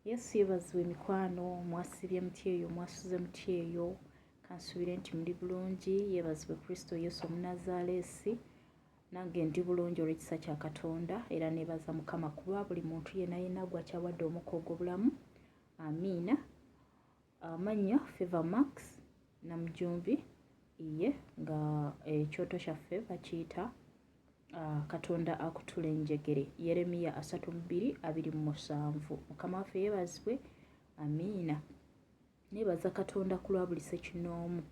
Yesu yebazibwe mikwano, mwasibye mutya eyo, mwasuze mutya eyo? Kansubire nti muli bulungi. Yebazibwe Kristo Yesu Omunazaaleesi. Nange ndi bulungi olw'ekisa kya Katonda, era nebaza Mukama kulwa buli muntu yena yena gwakyawadde omukka ogw'obulamu. Amiina. Amannya Favor Max Namujumbi, iye nga ekyoto kyaffe bakiyita Katonda akutula enjegere. Yeremiya 32:27. Mukama waffe yeebazibwe. Amiina. Nebaza Katonda ku lwa buli ssekinnoomu.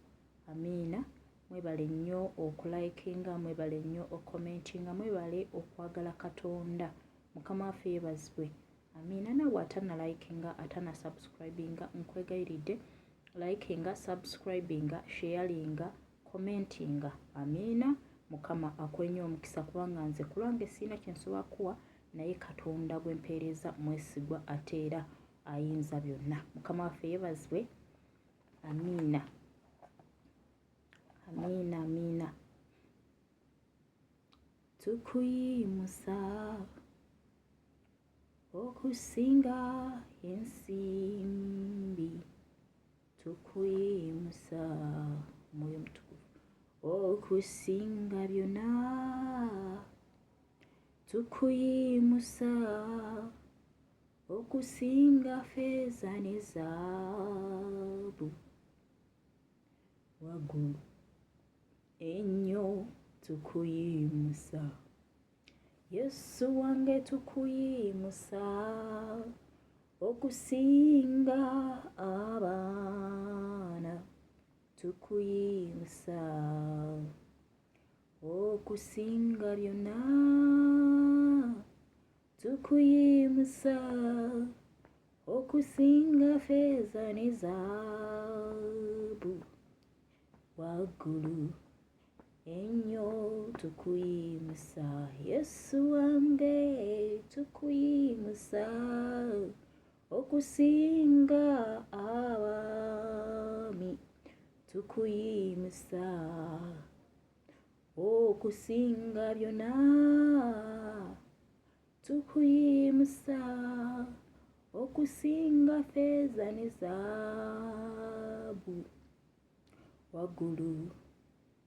Amiina. Mwebale nnyo okulikinga, mwebale nnyo okomentinga, mwebale okwagala Katonda. Mukama waffe yeebazibwe. Amiina. Naawe atana likinga, atana subscribinga, nkwegayiridde likinga, subscribinga, sharinga, commentinga. Amiina. Mukama akwenye omukisa, kubanga nze kulwange sirina kyensobola kuwa, naye Katonda gwe mpeereza mwesigwa ate era ayinza byonna. Mukama waffe yeebazibwe. Amiina, amiina, amiina. Tukuyimusa okusinga ensimbi, tukuyimusa Omwoyo Omutukuvu okusinga byonna, tukuyimusa okusinga feeza ne zaabu, waggulu ennyo tukuyimusa. Yesu wange tukuyimusa okusinga abaana, tukuyimusa okusinga byonna, tukuyimusa okusinga feeza ne zaabu, waggulu ennyo tukuyimusa. Yesu wange tukuyimusa okusinga abaami, tukuyimusa okusinga byonna, tukuyimusa okusinga feeza ne zaabu, waggulu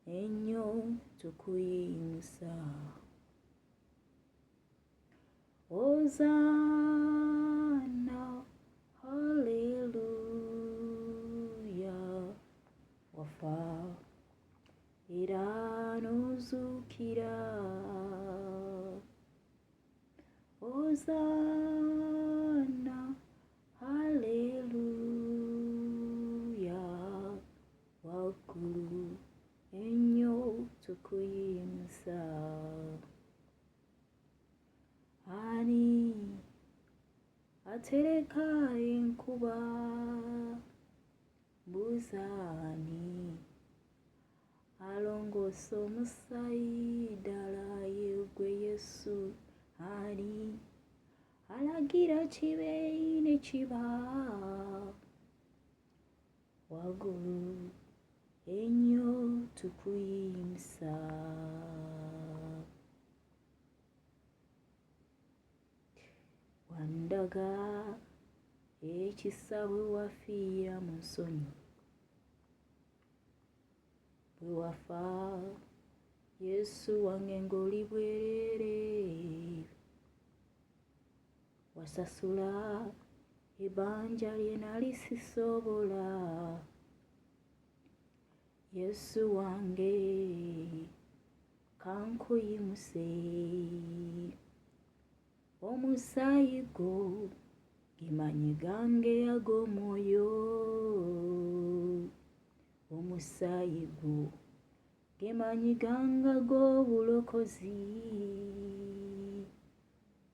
ennyo tukuyimusa. Hosanna, haleluya, wafa era n'ozuukira. Hosanna, haleluya, waggulu ennyo tukuyimusa. Ani atereka enkuba? Mbuuza ani alongoosa omusaayi? Ddala ye ggwe Yesu. Ani alagira kibe ne kiba? Waggulu ennyo tukuyimusa. Wandaga ekisa bwe wafiira mu nsonyi, bwe wafa Yesu wange ng'oli bwereere, wasasula ebbanja lye nali sisobola. Yesu wange kankuyimuse, omusaayi gwo ge maanyi gange ag'omwoyo, omusaayi gwo ge maanyi gange ag'obulokozi.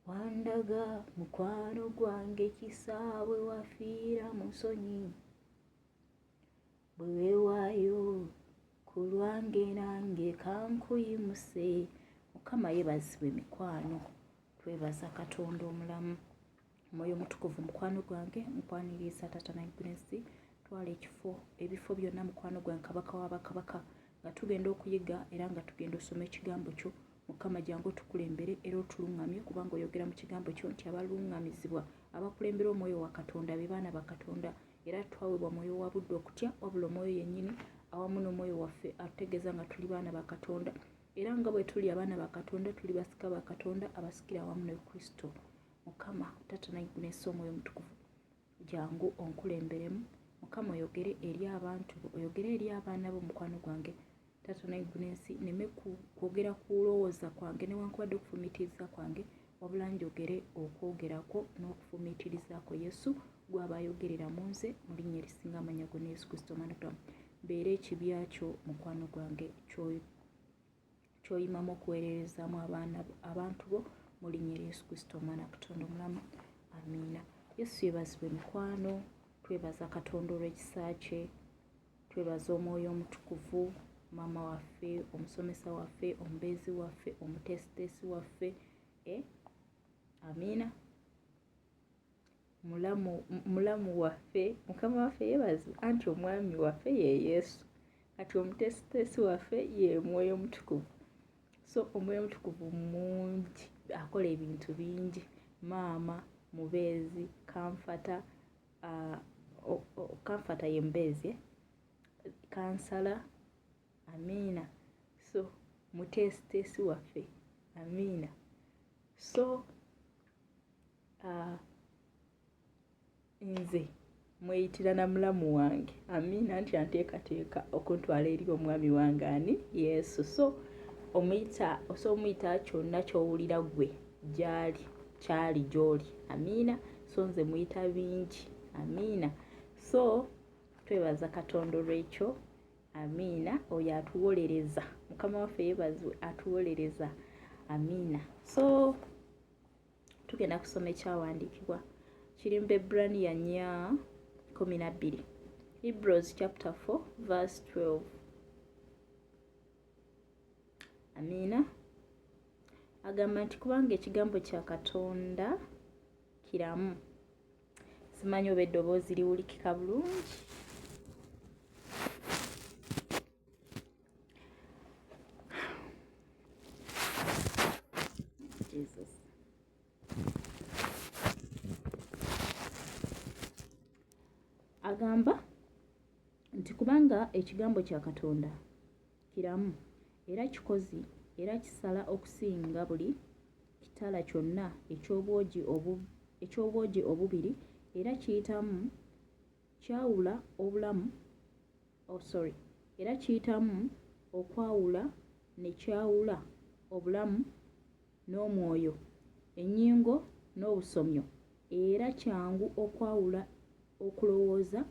Wandaga mukwano gwange kisa bwe wafiira mu nsonyi, bwe weewaayo ku lwange nange kankuyimuse. Mukama yeebazibwe mikwano. Twebaza Katonda omulamu. Omwoyo Omutukuvu mukwano gwange, nkwaniriza Taata Nagnes, twala ekifo ebifo byonna mukwano gwange, Kabaka w'abakabaka, nga tugenda okuyiga era nga tugenda osoma ekigambo kyo. Mukama jangu otukulembere era otuluŋŋamye, kubanga oyogera mu kigambo kyo nti abaluŋŋamizibwa Abakulembera omwoyo wa Katonda be baana ba Katonda. Era twaweebwa mwoyo wa buddu okutya, wabula omwoyo yennyini awamu n'omwoyo waffe atutegeeza nga tuli baana ba Katonda. Era nga bwe tuli abaana ba Katonda, tuli basika ba Katonda, abasikira awamu ne Kristo. Mukama Taata naigulu n'ensi, Omwoyo Omutukuvu, jangu onkulemberemu. Mukama, oyogere eri abantu bo, oyogere eri abaana bo. Mukwano gwange, Taata naigulu n'ensi, neme kwogera kulowooza kwange newankubadde okufumiitiriza kwange, wabula njogere okwogera kwo n'okufumiitiriza kwo, Yesu, gw'aba ayogerera mu nze, mu linnya erisinga amannya gonna, Yesu Kristo omwana Katonda. Mbeere ekibya kyo, mukwano gwange, ky'oyimamu okuweererezaamu abaana abantu bo, mu linnya erya Yesu Kristo omwana Katonda omulamu, amiina. Yesu yebazibwe. Mikwano, twebaza Katonda olw'ekisa kye, twebaza Omwoyo Omutukuvu, maama waffe, omusomesa waffe, omubeezi waffe, omuteesiteesi waffe, eh? Amiina. Mulamu, mulamu waffe, Mukama waffe yebazibwe. Anti omwami waffe ye Yesu, kati omuteesiteesi waffe ye Mwoyo Omutukuvu. So Omwoyo Omutukuvu mungi, akola ebintu bingi: maama, mubeezi, comforter. Comforter ye mubeezi, eh? Counselor, amiina. So muteesiteesi waffe, amiina. So nze mweyitira na mulamu wange, amiina, nti anteekateeka okuntwala eri omwami wange ani? Yesu. So omuyita, osobola omuyita kyonna kyowulira gwe gyali, kyali gyoli, amiina. So nze muyita bingi, amiina. So twebaza Katonda olwekyo, amiina. Oyo atuwolereza, Mukama waffe yebazibwe, atuwolereza, amiina. So tugenda kusoma ekyawandiikibwa kiri mu Bebbulaniya 4:12, Hebrews chapter 4 verse 12, amiina. Agamba nti, "Kubanga ekigambo kya Katonda kiramu." Simanyi oba eddoboozi liwulikika bulungi. Jesus. Agamba nti, "Kubanga ekigambo kya Katonda kiramu era kikozi era kisala okusinga buli kitala kyonna eky'obwogi obubiri, era kiyitamu kyawula obulamu," oh sorry, "era kiyitamu okwawula ne kyawula obulamu n'omwoyo, ennyingo n'obusomyo, era kyangu okwawula okulowooza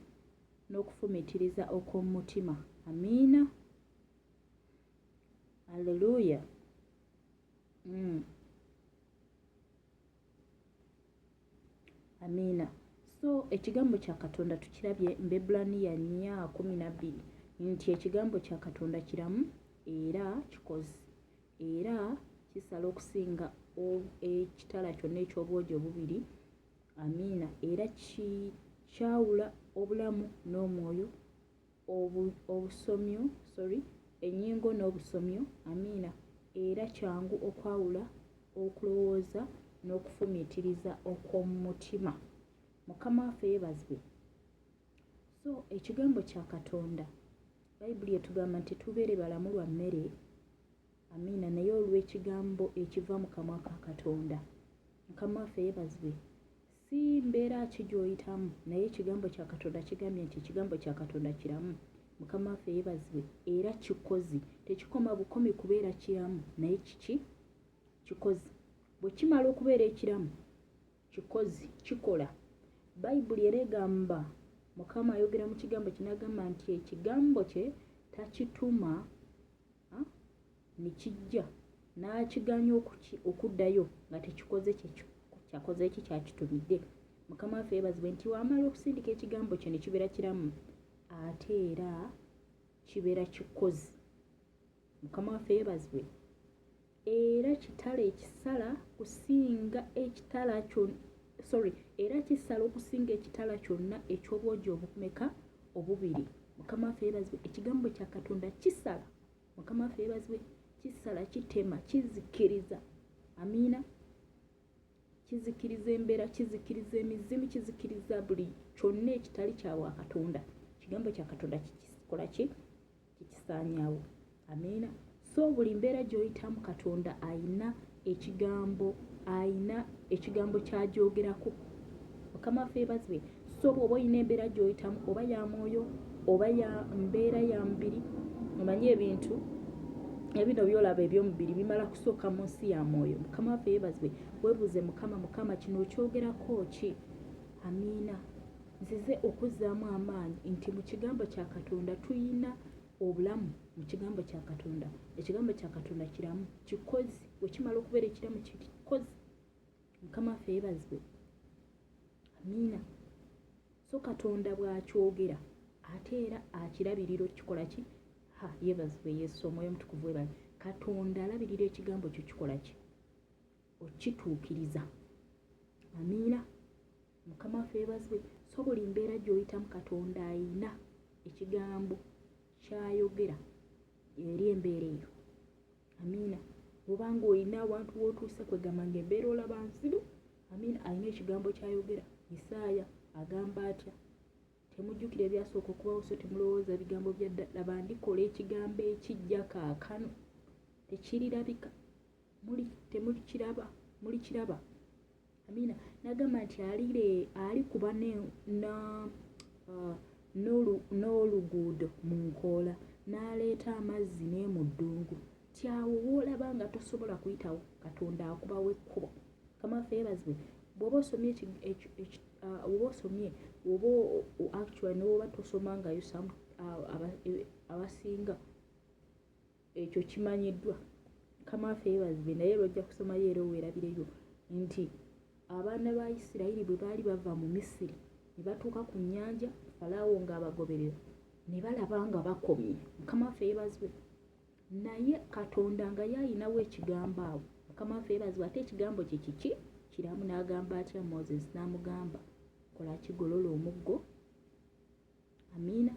n'okufumiitiriza okw'omu mutima." Amiina, aleluya. Amiina. So ekigambo kya Katonda tukirabye mu Bebbulaniya 4:12 nti ekigambo kya Katonda kiramu era kikozi era kisala okusinga ekitala kyonna eky'obwogi obubiri, amiina, era kyawula obulamu n'omwoyo, obusomyo, sorry, ennyingo n'obusomyo, amiina, era kyangu okwawula okulowooza n'okufumiitiriza okw'omu mutima. Mukama waffe yeebazibwe. So ekigambo kya Katonda, Bayibuli etugamba nti tubeere balamu lwa mmere, amiina, naye olw'ekigambo ekiva mu kamwa ka Katonda. Mukama waffe yeebazibwe. Si mbeera ki gy'oyitamu, naye ekigambo kya Katonda kigambye nti ekigambo kya Katonda kiramu, Mukama waffe yeebazibwe, era kikozi. Tekikoma bukomi kubeera kiramu, naye kiki? Kikozi. Bwe kimala okubeera ekiramu, kikozi, kikola. Bayibuli era egamba, Mukama ayogera mu kigambo kye n'agamba nti ekigambo kye takituma ne kijja n'akiganya okuddayo nga tekikoze kyakoze ki kyakitumidde. Mukama waffe yeebazibwe nti wamala okusindika ekigambo kye ne kibeera kiramu, ate era kibeera kikozi. Mukama waffe yeebazibwe. Era kitala ekisala kusinga ekitala sorry, era kisala okusinga ekitala kyonna eky'obwogi obumeka? Obubiri. Mukama waffe yeebazibwe. Ekigambo kya Katonda kisala, Mukama waffe yeebazibwe, kisala, kitema, kizikiriza, amiina. Kizikiriza embeera, kizikiriza emizimu, kizikiriza buli kyonna ekitali kya bwakatonda. Ekigambo kya Katonda kikikola ki? Kikisaanyaawo. Amiina. So buli mbeera gy'oyitamu Katonda ayina ekigambo, ayina ekigambo ky'agyogerako. Mukama waffe yeebazibwe. So bw'oba olina embeera gy'oyitamu oba ya mwoyo oba ya mbeera ya mubiri, omanye ebintu ebino by'olaba eby'omubiri bimala kusooka mu nsi ya mwoyo. Mukama waffe yeebazibwe. Weebuuze Mukama, Mukama kino okyogerako ki? Amiina. Nzize okuzzaamu amaanyi nti mu kigambo kya Katonda tuyina obulamu mu kigambo kya Katonda. Ekigambo kya Katonda kiramu, kikozi. Bwe kimala okubeera ekiramu kikozi. Mukama waffe yeebazibwe. Amiina. So Katonda bw'akyogera ate era akirabirira okukikola ki? Ha, yeebazibwe Yesu, Omwoyo Omutukuvu webale. Katonda alabirira ekigambo kyo kikola ki? Okituukiriza. Amiina. Mukama waffe yeebazibwe. So buli mbeera gy'oyitamu Katonda ayina ekigambo ky'ayogera eri embeera eyo. Amiina. Oba ng'olina awantu w'otuuse kwegamba ng'embeera olaba nzibu, amiina, alina ekigambo ky'ayogera. Isaaya agamba atya? Temujjukira ebyasooka okubawo, so temulowooza bigambo bya dda. Laba ndikola ekigambo ekijja kaakano, tekirirabika, muli temulikiraba, mulikiraba. Amiina. N'agamba nti alikuba n'oluguudo mu nkoola, n'aleeta amazzi ne mu ddungu. Nti awo w'olaba nga tosobola kuyitawo, Katonda akubawo ekkubo. Mukama waffe yeebazibwe. Bw'oba osomye bw'oba osomye oba actually n'oba tosomangayo abasinga ekyo kimanyiddwa. Mukama waffe yeebazibwe, naye lw'ojja kusomayo era oweerabireyo nti abaana ba Isirayiri bwe baali bava mu Misiri ne batuuka ku nnyanja, Falaawo ng'abagoberera, ne balaba nga bakomye. Mukama waffe yeebazibwe. Naye Katonda nga ye ayinawo ekigambo awo. Mukama waffe yeebazibwe, ate ekigambo kye kiki? Kiramu. N'agamba atya Moses? N'amugamba, kola ki? Golola omuggo. Amiina.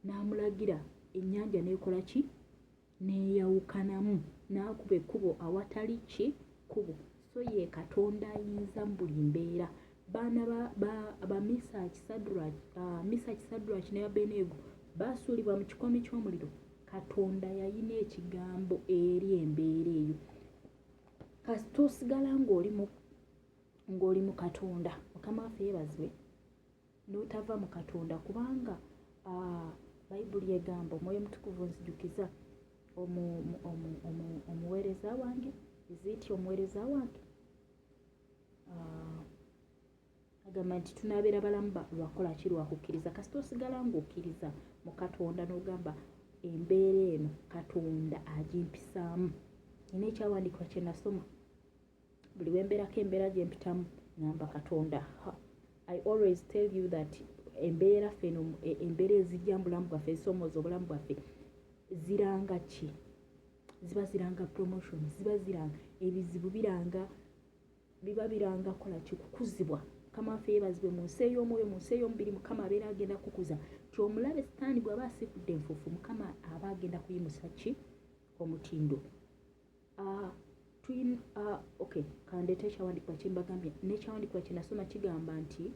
N'amulagira ennyanja n'ekola ki? N'eyawukanamu, n'akuba ekkubo awatali ki? Kkubo. So ye Katonda ayinza mu buli mbeera. Baana ba, ba, ba Misaki, Sadraki, Misaki, Sadraki ne Abenego baasuulibwa mu kikoomi ky'omuliro. Katonda yalina ekigambo eri embeera eyo. Kasita osigala ng'oli mu ng'oli mu Katonda, Mukama waffe yeebazibwe, n'otava mu Katonda, kubanga Bayibuli egamba, Omwoyo Omutukuvu nzijukiza omuweereza wange, iziiti omuweereza wange agamba nti tunaabeera balamu lwakukola ki? Lwakukkiriza. Kasita osigala ng'okkiriza mu Katonda n'ogamba embeera eno Katonda agimpisaamu. Nina ekyawandiikibwa kye nasoma, buli wembeerako embeera gye mpitamu ngamba Katonda. I always tell you that embeera ffe eno, embeera ezijja mu bulamu bwaffe, ezisoomooza obulamu bwaffe, ziranga ki? Ziba ziranga promotion, ziba ziranga ebizibu, biranga biba biranga kola ki? Kukuzibwa. Mukama waffe yeebazibwe. Mu nsi ey'omwoyo, mu nsi ey'omubiri, Mukama abeera agenda kukuza ti omulabe Sitaani bw'aba asiikudde enfuufu, Mukama aba agenda kuyimusa ki? Omutindo. Okay, kandeete ekyawandiikibwa kye mbagambye. N'ekyawandiikibwa kye nasoma kigamba nti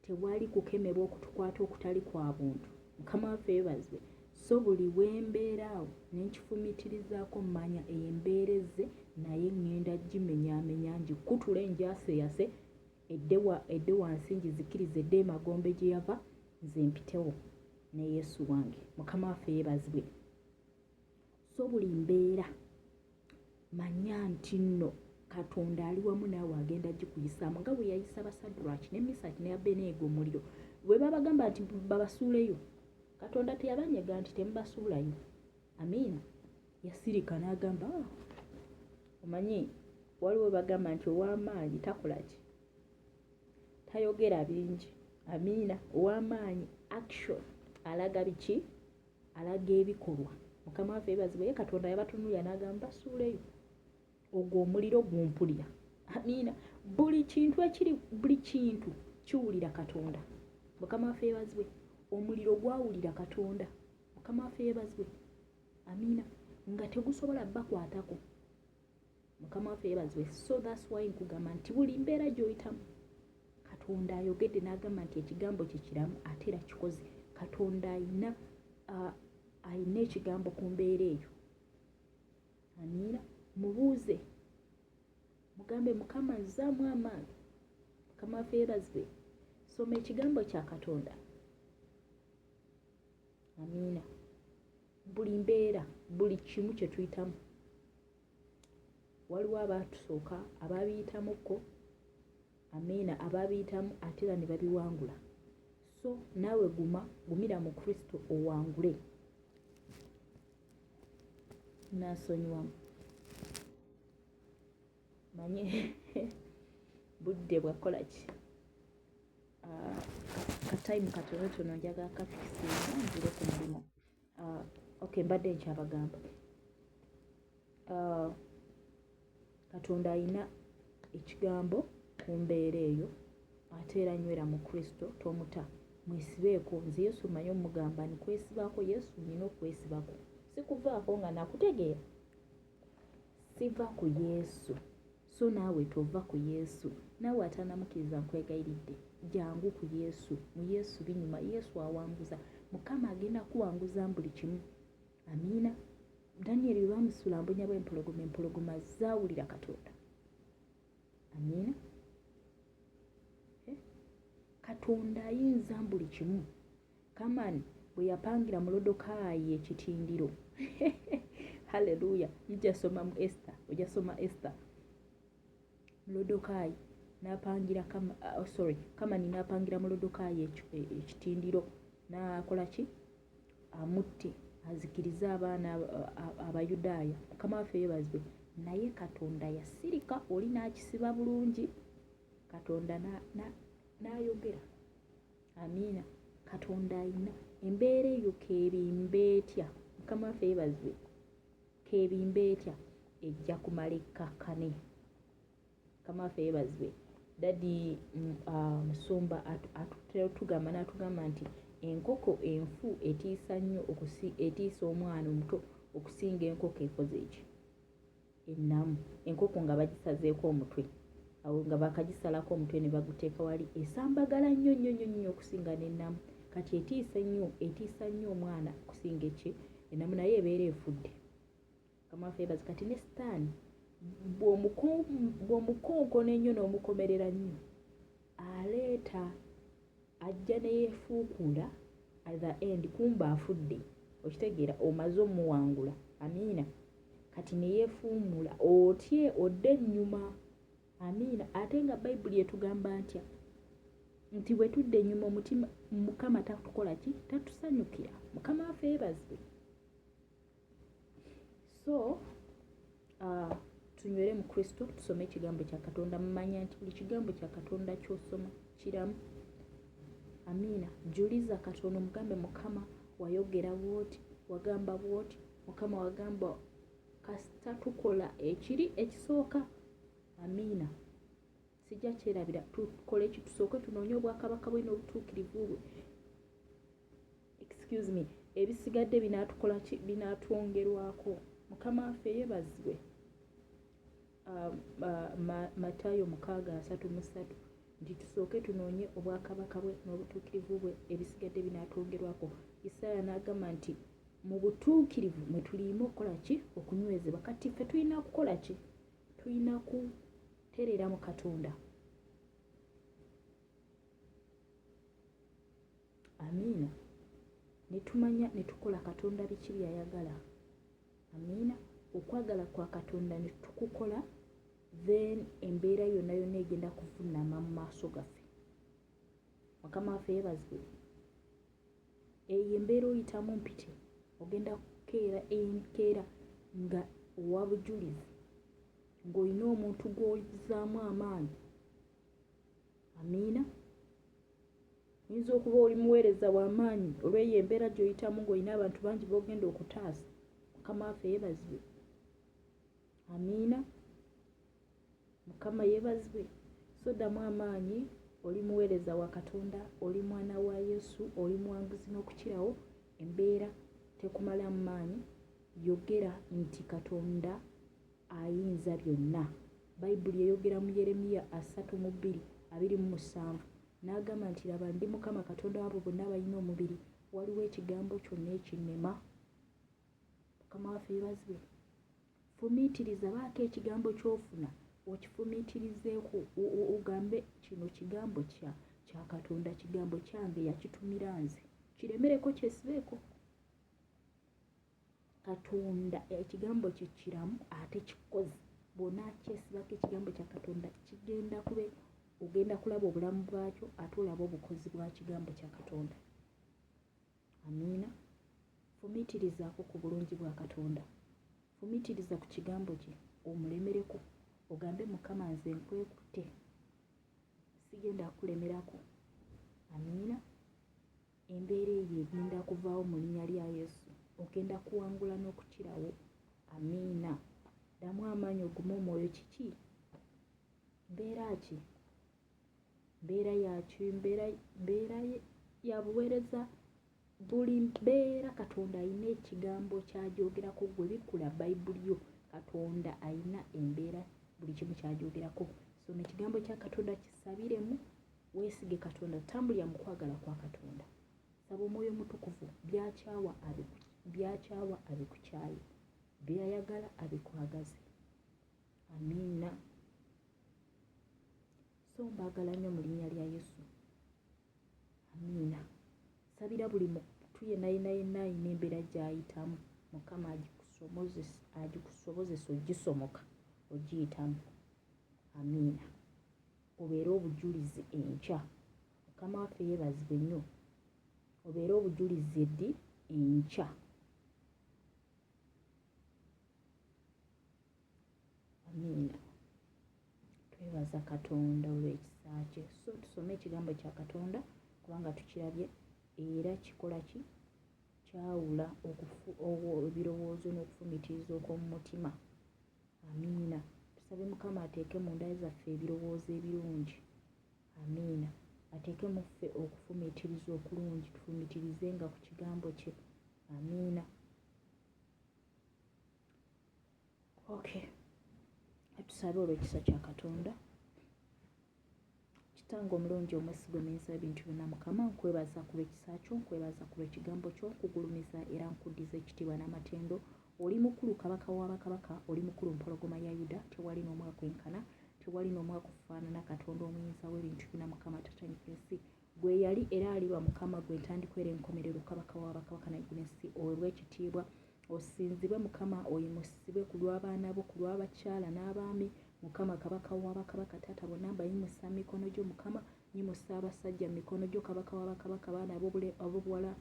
tewali kukemebwa okutukwata okutali kwa buntu. Mukama waffe yeebazibwe. So buli wembeera awo ne nkifumiitirizaako, mmanya embeera ezze, naye ŋŋenda gimenyaamenya, ngikutule, ngyaseyase edde wansi, ngizikirize edde emagombe gye yava, nze mpitewo ne Yesu wange. Mukama waffe yeebazibwe. So buli mbeera manya nti nno Katonda ali wamu naawe, agenda gikuyisaamu nga bwe yayisa Basaduraki ne Misaki ne Abeneego omuliro. Bwe babagamba nti babasuuleyo, Katonda teyabanyega nti temubasuulayo. Amiina. Yasirika n'agamba, ah, omanyi waliwo bagamba nti ow'amaanyi takola ki? Tayogera bingi. Amiina. Ow'amaanyi action alaga biki? Alaga ebikolwa. Mukama waffe yeebazibwe. Ye Katonda yabatunuulira n'agamba basuuleyo, ogwo omuliro gumpulira. Amiina. Buli kintu ekiri, buli kintu kiwulira Katonda. Mukama waffe yeebazibwe. Omuliro gwawulira Katonda. Mukama waffe yeebazibwe. Amiina. Nga tegusobola bakwatako. Mukama waffe yebazibwe. So that's why nkugamba nti buli mbeera gy'oyitamu, Katonda ayogedde n'agamba nti ekigambo kye kiramu ate era kikoze. Katonda ayina ayina ekigambo ku mbeera eyo. Amiina. Mubuuze, mugambe, Mukama, nzaamu amaanyi. Mukama waffe yebazibwe. Soma ekigambo kya Katonda. Amiina. Buli mbeera, buli kimu kye tuyitamu, waliwo abaatusooka abaabiyitamuko. Amiina. Abaabiyitamu ate era ne babiwangula. So naawe guma, gumira mu Kristo owangule. Nansonyiwamu, manye budde bwakola ki, katime katonotono, njagala kafikisinga nzire ku mulimu. Okay, mbadde nkyabagamba, Katonda alina ekigambo ku mbeera eyo, ate era nywera mu Kristo, tomuta, mwesibeeko. Nze Yesu mmanyi omugamba nikwesibaako. Yesu nina okwesibako, sikuvaako nga nakutegeera, siva ku Yesu. So naawe tova ku Yesu. Naawe atanamukkiriza, nkwegayiridde, jangu ku Yesu. Mu Yesu binyuma, Yesu awanguza. Mukama agenda kuwanguza buli kimu. Amiina. Danyeri bwe bamusuula mbunya bw'empologoma, empologoma zaawulira Katonda. Amiina. Eh? Katonda ayinza buli kimu. Kamani bwe yapangira Mulodokaayi ekitindiro, halleluya, ijja soma mu Esther, ojja soma Esther. Mulodokaayi n'apangira, oh, sorry, Kamani n'apangira Mulodokaayi ekitindiro, n'akola ki, amutte, azikirize abaana Abayudaaya. Mukama waffe yebazibwe. Naye Katonda yasirika, oli n'akisiba bulungi. Katonda n'ayogera. Amiina. Katonda ayina embeera eyo kebimba etya, Mukama waffe yebazibwe, kebimba etya, ejja kumala ekkakkane. Mukama waffe yebazibwe. Daddy musumba atugamba n'atugamba nti enkoko enfu etiisa nnyo, etiisa omwana omuto okusinga enkoko ekoze eki, ennamu. Enkoko nga bagisazeeko omutwe, awo nga bakagisalako omutwe ne baguteeka wali, esambagala nnyo nnyo nnyo nnyo okusinga n'ennamu. Kati etiisa nnyo, etiisa nnyo omwana okusinga eki, ennamu, naye ebeera efudde. Mukama waffe yebaze. Kati ne Sitaani bw'omukonkona ennyo n'omukomerera nnyo, aleeta ajja neyefuukuula. At the end kumba afudde, okitegeera, omaze omuwangula. Amiina. Kati neyefuumula otye odde ennyuma. Amiina. Ate nga Bayibuli etugamba ntya nti bwe tudda ennyuma, omutima Mukama tatukola ki, tatusanyukira. Mukama waffe yeebazibwe. So tunywere mu Kristo, tusome ekigambo kya Katonda. Mumanya nti buli kigambo kya Katonda kyosoma kiramu. Amiina. Juliza Katonda, omugambe, Mukama, wayogera bwoti, wagamba bwoti, Mukama wagamba. Kasita tukola ekiri ekisooka. Amiina. Sijja kyerabira. Tukole ki? Tusooke tunoonye obwakabaka bwe n'obutuukirivu bwe, excuse me, ebisigadde binaatukola ki, binaatwongerwako. Mukama waffe yeebazibwe. Matayo 6:33 nti tusooke tunoonye obwakabaka bwe n'obutuukirivu bwe, ebisigadde binaatwongerwako. Isaaya n'agamba nti mu butuukirivu mwe tuliima okukola ki, okunywezebwa. Kati ffe tulina kukola ki? Tulina kutereera mu Katonda. Amiina. Ne tumanya ne tukola Katonda biki byayagala. Amiina. Okwagala kwa Katonda ne tukukola, then embeera yonna yonna egenda kuvunama mu maaso gaffe. Mukama waffe yeebazibwe. Eyo embeera oyitamu mpite, ogenda kukeera enkeera nga owa bujulizi, ng'olina omuntu gw'ozaamu amaanyi. Amiina. Oyinza okuba oli muweereza w'amaanyi olw'eyo embeera gy'oyitamu, ng'olina abantu bangi b'ogenda okutaasa. Mukama waffe yeebazibwe. Amiina. Mukama yeebazibwe. So ddamu amaanyi, oli muweereza wa Katonda, oli mwana wa Yesu, oli muwanguzi n'okukirawo. Embeera tekumalamu maanyi. Yogera nti Katonda. Ayinza byonna. Bayibuli eyogera mu Yeremiya 32:27 n'agamba nti, Laba, ndi Mukama Katonda w'abo bonna abalina omubiri, waliwo ekigambo kyonna ekinnema? Mukama waffe yeebazibwe. Fumiitiriza, baako ekigambo ky'ofuna okifumiitirizeeko, ogambe kino kigambo kya kya Katonda, kigambo kyange, yakitumira nze. Kiremereko, kyesibeeko. Katonda ekigambo kye kiramu ate kikozi. Bw'onaakyesibako ekigambo kya Katonda kigenda kube ogenda kulaba obulamu bwakyo ate olabe obukozi bwa kigambo kya Katonda. Amiina. Fumiitirizaako ku bulungi bwa Katonda. Fumiitiriza ku kigambo kye omulemereko ogambe Mukama nze nkwekutte sigenda kukulemerako. Amiina. Embeera eyo egenda kuvaawo mu linnya lya Yesu. Ogenda kuwangula n'okukirawo. Amiina. Ddamu amaanyi ogume omwoyo. Kiki? Mbeera ki? Mbeera yaki? Mbeera mbeera ya buweereza. Buli mbeera Katonda alina ekigambo ky'agyogerako. Ggwe bikkula Bayibuli yo. Katonda alina embeera buli kimu ky'agyogerako. Soma ekigambo kya Katonda kisabiremu. Weesige Katonda, tambulira mu kwagala kwa Katonda. Saba Omwoyo Omutukuvu by'akyawa by'akyawa abikukyaye, by'ayagala abikwagaze. Amiina. So mbaagala nnyo mu linnya lya Yesu. Amiina. Sabira buli muntu yenna yenna yenna alina embeera gy'ayitamu, Mukama agikusobozese ogisomoka ogiyitamu. Amiina. Obeere obujulizi enkya. Mukama waffe yeebazibwe nnyo. Obeere obujulizi eddi enkya. Amiina. Twebaza Katonda olw'ekisa kye. So tusome ekigambo kya Katonda kubanga tukirabye era kikola ki? Kyawula ebirowoozo n'okufumiitiriza okw'omu mutima. Amiina. Tusabe Mukama ateeke munda zaffe ebirowoozo ebirungi. Amiina. Ateeke mu ffe okufumiitiriza okulungi, tufumiitirizenga ku kigambo kye. Amiina. Okay. Tusabe olw'ekisa kya Katonda. Kitange omulungi omwesigwa omuyinza w'ebintu byonna Mukama nkwebaza ku lw'ekisa kyo nkwebaza ku lw'ekigambo kyo nkugulumiza era nkuddiza ekitiibwa n'amatendo oli mukulu kabaka wa bakabaka oli mukulu mpologoma ya Yuda tewali n'omu akwenkana tewali n'omu akufaanana Katonda omuyinza w'ebintu byonna Mukama tatanyika ensi Gwe yali era aliba Mukama, gwe ntandikwa era enkomerero, Kabaka wa bakabaka n'eggulu n'ensi, oweebwe ekitiibwa, osinzibwe Mukama, oyimusibwe ku lw'abaana bo, ku lw'abakyala n'abaami, Mukama Kabaka wa bakabaka, Taata bonna mbayimusa mu mikono gyo Mukama, nyimusa abasajja mu mikono gyo, Kabaka wa bakabaka, abaana ab'obuwala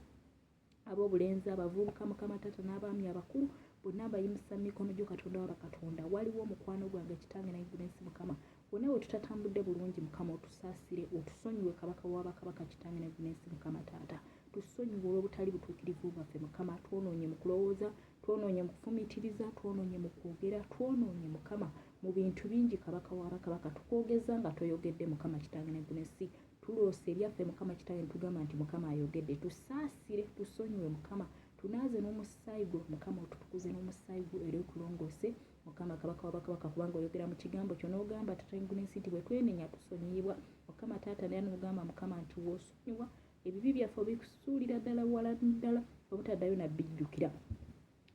ab'obulenzi, abavubuka, Mukama Taata, n'abaami abakulu, bonna mbayimusa mu mikono gyo, Katonda wa bakatonda. Waliwo mukwano gwange, Kitange n'eggulu n'ensi, Mukama. Wonna we tutatambudde bulungi, Mukama, otusaasire, otusonyiwe, Kabaka wa bakabaka, Kitange n'eggulu n'ensi, Mukama Taata. Tusonyiwe olw'obutali butuukirivu bwaffe, Mukama. Twonoonye mu kulowooza, twonoonye mu kufumiitiriza, twonoonye mu kwogera, twonoonye, Mukama, mu bintu bingi, Kabaka wa bakabaka. Tukwogeza nga toyogedde, Mukama, Kitange n'eggulu n'ensi. Tuloosa ebyaffe, Mukama Kitange, ne tugamba nti Mukama ayogedde. Tusaasire, tusonyiwe, Mukama. Tunaaze n'omusaayi gwo, Mukama, otutukuze n'omusaayi gwo era otulongoose, Mukama Kabaka wa bakabaka, kubanga oyogera mu kigambo kyo n'ogamba, Taata w'eggulu n'ensi, nti bwe twenenya tusonyiyibwa. Mukama Taata, era n'ogamba, Mukama, nti w'osonyiwa ebibi byaffe obisuulira ddala wala ddala obutaddayo na bijjukira.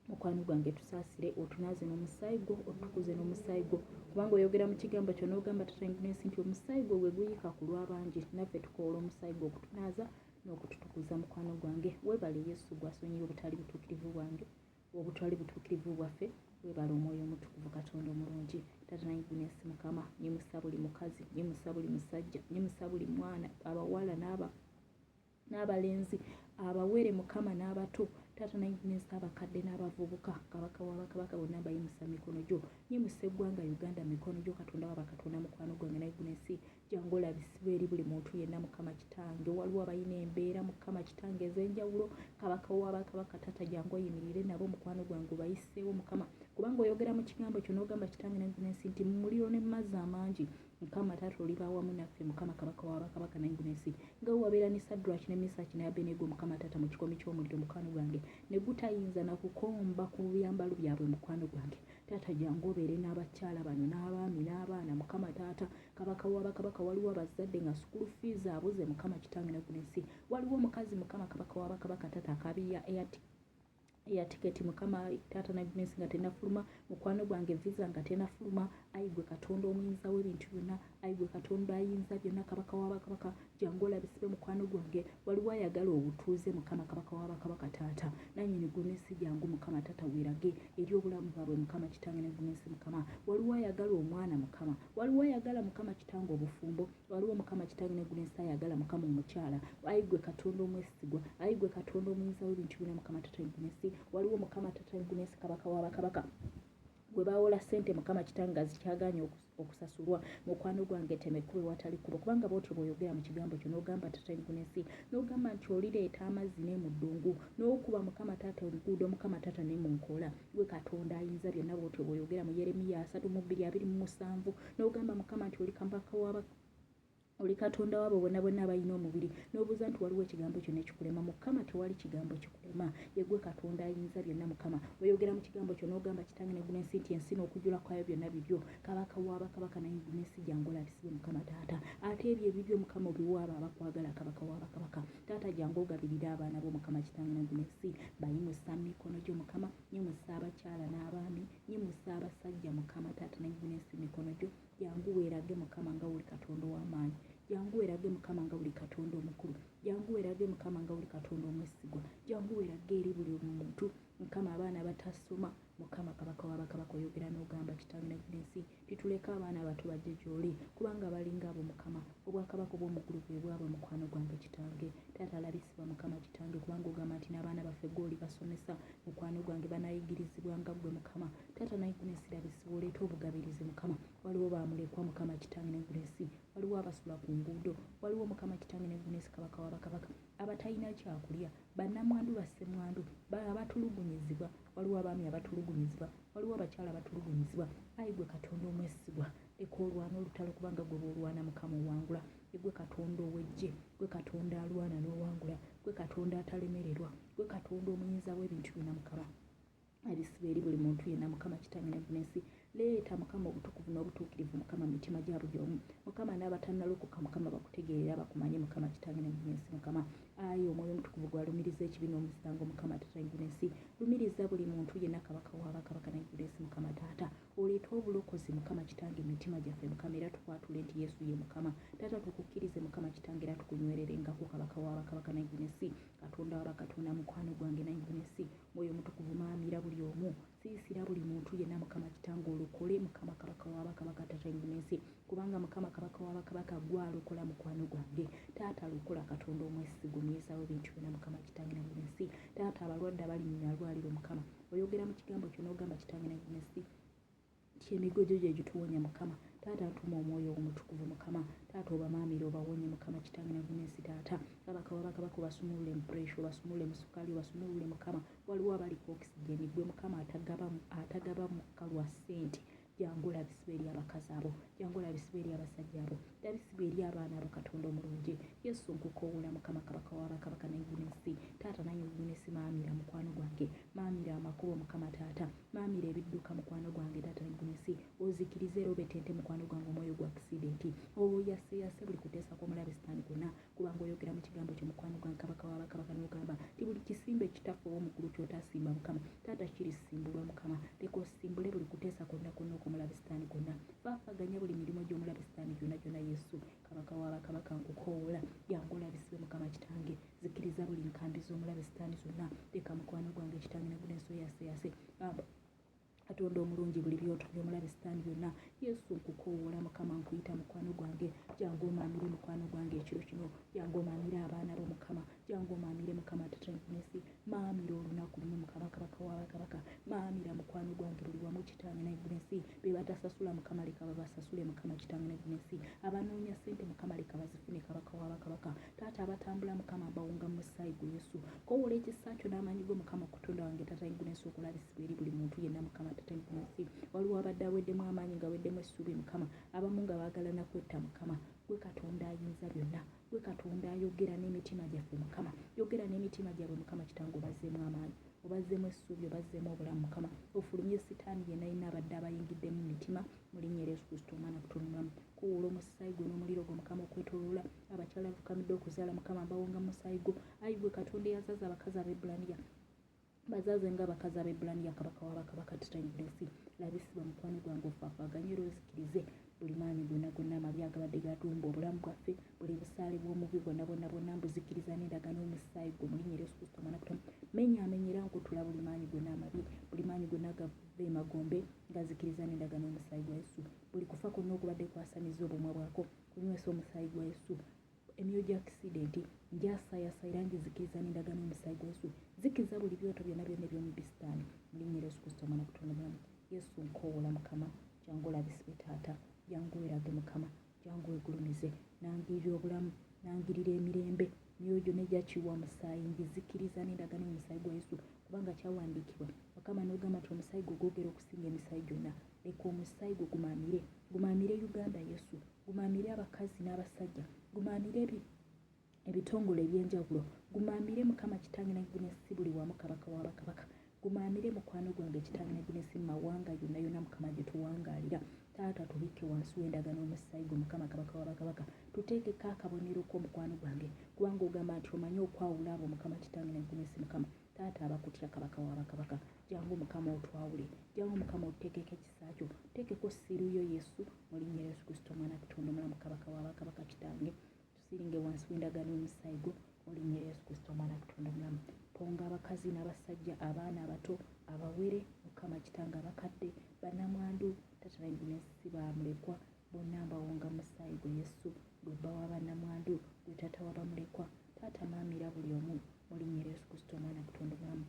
Mukwano gwange tusaasire, otunaaze n'omusaayi gwo, otutukuze n'omusaayi gwo, kubanga oyogera mu kigambo kyo n'ogamba Taata w'eggulu n'ensi nti omusaayi gwo gwe guyiika ku lw'abangi, naffe tukoola omusaayi gwo okutunaaza n'okututukuza. Mukwano gwange weebale Yesu gw'asonyiye obutali butuukirivu bwange, obutali butuukirivu bwaffe. Weebale Omwoyo Omutukuvu, Katonda omulungi. Taata n'eggulu n'ensi Mukama, nyimusa buli mukazi, nyimusa buli musajja, nyimusa buli mwana, abawala n'aba n'abalenzi, abawere Mukama n'abato, taata n'ensi abakadde n'abavubuka, kabaka wa bakabaka bonna mbayimusa mikono gyo. Nyimusa eggwanga Uganda mikono gyo, Katonda wa bakatonda, mukwano gwange n'eggulu n'ensi. Jangu olabisibwe eri buli muntu yenna Mukama Kitange. Waliwo abalina embeera Mukama Kitange ez'enjawulo, kabaka wa bakabaka, taata jangu oyimirire nabo mukwano gwange obayiseewo Mukama. Kubanga oyogera mu kigambo kyo n'ogamba kitange n'ensi nti mu muliro ne mu mazzi amangi Mukama taata oliba wamu naffe Mukama kabaka wa bakabaka n'ensi nga wabeera ne Sadraki ne Misaki ne Abenego Mukama taata mu kikoomi ky'omuliro mukwano gwange ne gutayinza na kukomba ku byambalo byabwe mukwano gwange taata jangu obeere n'abakyala bano n'abaami n'abaana Mukama taata kabaka wa bakabaka waliwo abazadde nga sukulu fees abuze Mukama kitange n'ensi waliwo omukazi Mukama kabaka wa bakabaka taata akabiya eya tiketi Mukama taata n'ensi nga tenafuluma mukwano gwange visa nga tenafuluma. Ayi gwe Katonda omuyinza w'ebintu byonna, ayi gwe Katonda ayinza byonna, kabaka wa bakabaka, jangu olabisibe mukwano gwange. Waliwo ayagala obutuuze Mukama kabaka wa bakabaka taata nannyini ggulu n'ensi, jangu Mukama taata weerage eri obulamu bwabwe Mukama kitange n'ensi Mukama. Waliwo ayagala omwana Mukama, waliwo ayagala Mukama kitange obufumbo, waliwo Mukama kitange n'ensi ayagala Mukama omukyala. Ayi gwe Katonda omwesigwa, ayi gwe Katonda omuyinza w'ebintu byonna Mukama taata n'ensi. Waliwo Mukama taata n'ensi kabaka wa bakabaka gwe bawola ssente Mukama kitange nga zikyagaanye okusasulwa mukwano gwange temekube watali kkubo, kubanga bw'otyo bw'oyogera mu kigambo kyo n'ogamba taata n'ensi n'ogamba nti olireeta amazzi ne mu ddungu n'okuba Mukama taata enguudo Mukama taata ne mu nkoola. Gwe Katonda ayinza byonna bw'otyo bw'oyogera mu Yeremiya 32:27 n'ogamba Mukama nti oli kabaka wa oli Katonda waabo bonna bonna abalina omubiri, n'obuuza nti waliwo ekigambo kyonna ekikulema. Mukama tewali kigambo kikulema, ye ggwe Katonda ayinza byonna. Mukama oyogera mu kigambo kyo n'ogamba kitange n'ensi nti ensi n'okujjula kwayo byonna bibyo, kabaka wa bakabaka n'ensi jangu olabisibwe Mukama taata. Ate ebyo ebibyo Mukama obiwa abo abakwagala, kabaka wa bakabaka taata jangu ogabirire abaana bo Mukama kitange n'ensi, bayimusa mu mikono gyo Mukama, nyimusa abakyala n'abaami, nyimusa abasajja Mukama taata n'ensi mikono gyo. Jangu weerage Mukama nga wuli Katonda ow'amaanyi, jangu weerage Mukama nga wuli Katonda omukulu, jangu weerage Mukama nga wuli Katonda omwesigwa, jangu weerage eri buli muntu Mukama. Abaana abatasoma Mukama kabaka wa bakabaka oyogera n'ogamba kitange n'ensi tituleke abaana abato bajje gy'oli, kubanga balinga abo Mukama obwakabaka obw'omu ggulu bwe bwabwe mukwano gwange kitange taata alabisibwa Mukama kitange, kubanga ogamba nti n'abaana baffe gw'oli basomesa mukwano gwange banaayigirizibwa nga ggwe Mukama taata n'ensi labisibwa oleete obugabirizi Mukama. Waliwo bamulekwa Mukama kitange n'ensi, waliwo abasula ku nguudo, waliwo Mukama kitange n'ensi kabaka wa bakabaka abatalina kyakulya, bannamwandu, bassemwandu, abatulugunyizibwa, waliwo abaami abatulugunyizibwa, waliwo abakyala abatulugunyizibwa. Ayi gwe Katonda omwesigwa, leka olwana olutalo, kubanga gwe bw'olwana Mukama owangula. Gwe Katonda ow'eggye, gwe Katonda alwana n'owangula, gwe Katonda atalemererwa, gwe Katonda omuyinza w'ebintu byonna Mukama abisiba eri buli muntu yenna Mukama kitange n'ensi. Leeta Mukama obutukuvu n'obutuukirivu Mukama mu mitima gya buli omu Mukama, n'abatannalokoka Mukama bakutegeerera bakumanye Mukama kitange n'ensi Mukama. Ayi omwoyo omutukuvu gwalumiriza ekibi n'omusango Mukama taata n'ensi, lumiriza buli muntu yenna kabaka wa bakabaka n'ensi Mukama taata, oleete obulokozi Mukama kitange mu mitima gyaffe Mukama, era tukwatule nti Yesu ye Mukama. Taata tukukkirize Mukama kitange era tukunywererengako kabaka wa bakabaka n'ensi, Katonda wa bakatonda mukwano gwange n'ensi. Mwoyo omutukuvu maamira buli omu, siisira buli muntu yenna Mukama kitange olokole Mukama kabaka wa bakabaka taata n'ensi, kubanga Mukama kabaka wa bakabaka gwalokola mukwano gwange taata, lokola Katonda omwesigwa omuyinza w'ebintu byonna Mukama kitange n'ensi. Taata abalwadde abali mu malwaliro Mukama oyogera mu kigambo kyo n'ogamba kitange n'ensi nti emigo gyo gye gituwonya Mukama taata, ntuma omwoyo omutukuvu Mukama taata obamaamire obawonye Mukama kitange n'ensi taata, kabaka wa bakabaka obasumulule mu pressure, obasumulule mu sukaali, obasumulule Mukama. Waliwo abali ku oxygen, gwe Mukama atagaba mukka lwa ssente, jangu olabisibwa eri abakazi abo, jangu olabisibwa eri abasajja abo, labisibwa eri abaana abo Katonda omulungi Yesu nkukoowoola Mukama kabaka wa bakabaka n'ensi taata n'ensi, maamira mukwano gwange, maamira amakubo Mukama taata, maamira ebidduka mukwano gwange taata n'ensi, ozikirize era obetente mukwano gwange omwoyo gwa accident, oyaseyase buli kuteesa kw'omulabe sitaani kwonna, kubanga oyogera mu kigambo kyo mukwano gwange kabaka wa bakabaka n'ogamba nti buli kisimba ekitafa ow'omuggulu ky'otaasimba Mukama taata kirisimbulwa Mukama. Leka osimbule buli kuteesa kwonna kwonna okw'omulabe sitaani kwonna, faafaganya buli mirimu gy'omulabe sitaani gyonna gyonna. Yesu kabaka wa bakabaka nkukoowoola, jangu olabisibwe Mukama kitange, zikiriza buli nkambi z'omulabe sitaani zonna, leka mukwano gwange kitange n'ensi oyaseyase Katonda omulungi buli byoto by'omulabe sitaani byonna. Yesu nkukoowoola Mukama, nkuyita mukwano gwange, jangu omaamire mukwano gwange ekiro kino, jangu omaamire abaana bo Mukama, jangu omaamire Mukama taata n'ensi, maamira olunaku luno Mukama kabaka wa bakabaka, maamira mukwano gwange buli wamu kitange n'ensi, be batasasula Mukama leka babasasule Mukama kitange n'ensi, abanoonya ssente Mukama leka bazifune kabaka wa bakabaka taata. Taata abatambula Mukama mbawonga mu musaayi gwo Yesu. Kowoola ekisa kyo n'amaanyi go Mukama okutonda wange Taata w'eggulu n'ensi okulabisibwa eri buli muntu yenna Mukama Taata w'eggulu n'ensi. Waliwo abadde aweddemu amaanyi nga aweddemu essuubi Mukama, abamu nga baagala na kwetta Mukama. Ggwe Katonda ayinza byonna. Ggwe Katonda ayogera n'emitima gyaffe Mukama. Yogera n'emitima gyabwe Mukama Kitange obazzeemu amaanyi. Obazzeemu essuubi, obazzeemu obulamu Mukama. Ofulumye sitaani yenna yenna abadde abayingiddemu mu mitima mu linnya erya Yesu Kristo Omwana Katonda omulamu. Kuwuula omusaayi gwo n'omuliro gwo Mukama okwetoloola abakyala abafukamidde okuzaala Mukama mbawonga mu musaayi gwo. Ayi ggwe Katonda eyazaaza abakazi Abaebbulaniya bazaaze nga abakazi Abaebbulaniya kabaka wa bakabaka titanyigulesi labisibwa mukwano gwange ofaafaaganye era ozikirize buli maanyi gonna gonna amabi agabadde gatumba obulamu bwaffe buli busaale bw'omubi bwonna bwonna bwonna mbuzikiriza n'endagaano y'omusaayi gwo mu linnya erya Yesu Kristo omwana Katonda menya amenya era nkutula buli maanyi gonna amabi buli maanyi gonna agava emagombe ngazikiriza n'endagaano y'omusaayi gwa Yesu buli kufa kwonna okubadde kwasamiza obumwa bwako kunywesa omusaayi gwa Yesu emyoyo gya akisidenti ngyasayasa era ngizikiriza n'endagaano y'omusaayi gwa Yesu zikiza buli byoto byonna byonna eby'omubi sitaani mu linnya erya Yesu Kristo omwana Katonda omulamu Yesu nkowoola Mukama jangu olabisibwe taata jangu werage Mukama jangu wegulumize nangirira obulamu nangirira emirembe myoyo gyonna egyakiwa musaayi ngizikiriza n'endagaano y'omusaayi gwa Yesu kubanga kyawandiikibwa Mukama n'ogamba nti omusaayi gwo gwogera okusinga emisaayi gyonna leka omusaayi gwo gumaamire gumaamire Uganda Yesu gumaamire abakazi n'abasajja gumaamire ebitongole eby'enjawulo gumaamire Mukama kitange naginesi buli wamu kabaka wa bakabaka gumaamire mukwano gwange kitange naginesi mu mawanga yonna yonna Mukama gye tuwangaalira taata tubikke wansi w'endagaano omusaayi gwo Mukama kabaka wa bakabaka tuteekeko akabonero k'omukwano gwange kubanga ogamba nti omanyi okwawula abo Mukama kitange naginesi Mukama taata abakutya kabaka wa bakabaka jangu Mukama otwawule jangu Mukama otuteekeko ekisa kyo teekeko ssiru yo Yesu mu linnya lya Yesu Kristo omwana Katonda omulamu kabaka wa bakabaka kitange tusiringe wansi w'endagaano y'omusaayi gwo mu linnya lya Yesu Kristo omwana Katonda omulamu ponga abakazi n'abasajja abaana abato abawere Mukama kitange abakadde bannamwandu taata n'ensi bamulekwa bonna mbawonga musaayi gwe Yesu gwe bba wa bannamwandu gwe taata wa bamulekwa taata maamira buli omu mu linnya lya Yesu Kristo omwana Katonda omulamu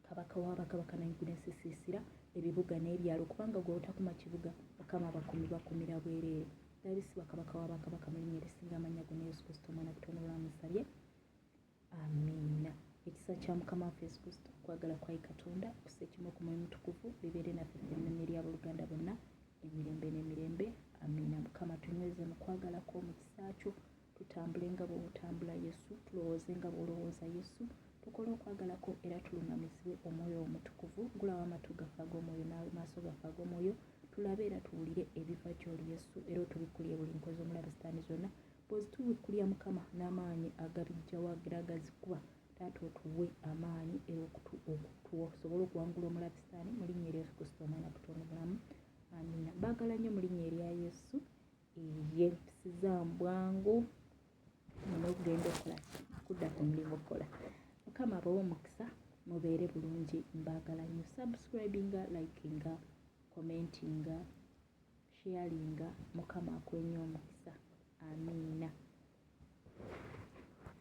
kabaka wa bakabaka n'ensi siisira ebibuga n'ebyalo kubanga gwe otakuma kibuga Mukama abakuumi bakumira bwereere labisibwa kabaka wa bakabaka mu linnya erisinga amannya gonna Yesu Kristo omwana Katonda omulamu nsabye amiina ekisa kya Mukama waffe Yesu Kristo okwagala kwa Katonda okussa ekimu ku Mwoyo Mutukuvu bibeere naffe ffenna n'eri abooluganda bonna emirembe n'emirembe amiina Mukama tunyweze mu kwagala kwo mu kisa kyo tutambule nga bw'otambula Yesu, tulowooze nga bw'olowooza Yesu, tukole okwagala kwo era tuluŋŋamizibwe Omwoyo wo Omutukuvu. Ggulawo amatu gaffe ag'omwoyo n'amaaso gaffe ag'omwoyo, tulabe era tuwulire ebiva gy'oli Yesu, era otubikkulire buli nkwe z'omulabe sitaani zonna. Bw'ozitubikkulira Mukama, n'amaanyi agabiggyawo era agazikuba, Taata otuwe amaanyi era okusobole okuwangula omulabe sitaani mu linnya erya Yesu Kristo Omwana Katonda omulamu. Amiina. Mbaagala nnyo mu linnya erya Yesu. Ye mpisiza bwangu nina okugenda okukola kudda ku mulimu okukola. Mukama abawe omukisa mubeere bulungi mbaagala nnyo subscribinga likinga commentinga sharinga mukama akuwe nnyo omukisa amiina.